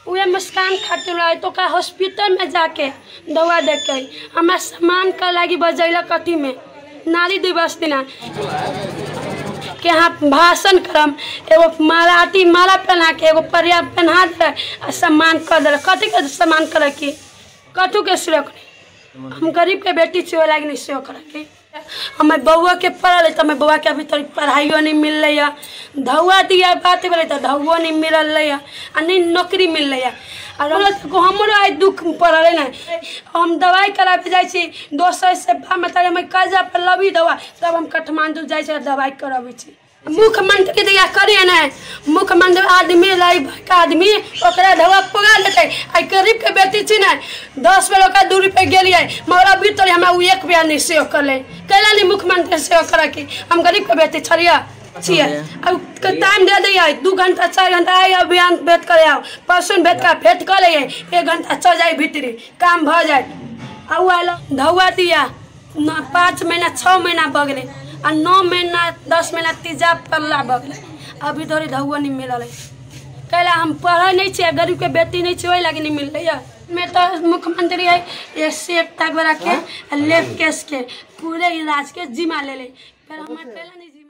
उहे मुस्कान खातून रहे तो का हॉस्पिटल में जाके दवा देके हमरा सम्मान कर लागी बजैलक अथी में नारी दिवस दिना के यहाँ भाषण करम, एगो माला माला पहना के एगो परिया पहना दे आ सम्मान कर दे। कथी के सम्मान करे की कथू के सेवा नहीं। हम गरीब के बेटी छी, ओहि लागी नहीं सेवा करे के। हमारे बउआ के पढ़ल है तो हमारे बउआ के अभी तक पढ़ाइयो नहीं मिल रही है। धौआ दिया बात भेलै तो धौओ नहीं मिल रही है आ नहीं नौकरी मिल रही है। आ हमरो आइ दुख पड़ल है ने। हम दवाइ कराबे जाइ छी दोसर से मतलब हम कर्जा पर लबी दवा तब हम काठमांडू जाइ छी दवाइ कराबै छी। मुख्यमंत्री दिया करिए ने, मुख्यमंत्री आदमी लाई आदमी ओकरा धवा पुगा लेतै। आ गरीब के बेटी छी ने, 10 बेर ओकरा 2 रुपये गेलियै मगर अभी तोरे हमरा ओ 1 रुपया नहीं सेवा करलै। कैला नहीं मुख्यमंत्री सेवा करे की हम गरीब के बेटी छलियै छियै। अब टाइम दे दैयै 2 घंटा 4 घंटा आइ अभियान भेंट करे आओ, परसों भेंट कर भेंट कर लैयै 1 घंटा चल जाए भीतरी काम भऽ जाए। आ उ आयल धौआ दिया 5 महीना 6 महीना भऽ गेलै आ 9 महीना 10 महीना तीजा पड़ला भऽ गेलै, अभी धरि धौआ नहीं मिलल है। कैला हम पढ़ै नहीं छियै, गरीब के बेटी नहीं छियै, ओहि लागी नहीं मिललै है। मैं तो मुख्यमंत्री है ये सेठ तक के लेफ केस के पूरे इलाज के जिम्मा ले ले, पर हमारे कैला नहीं।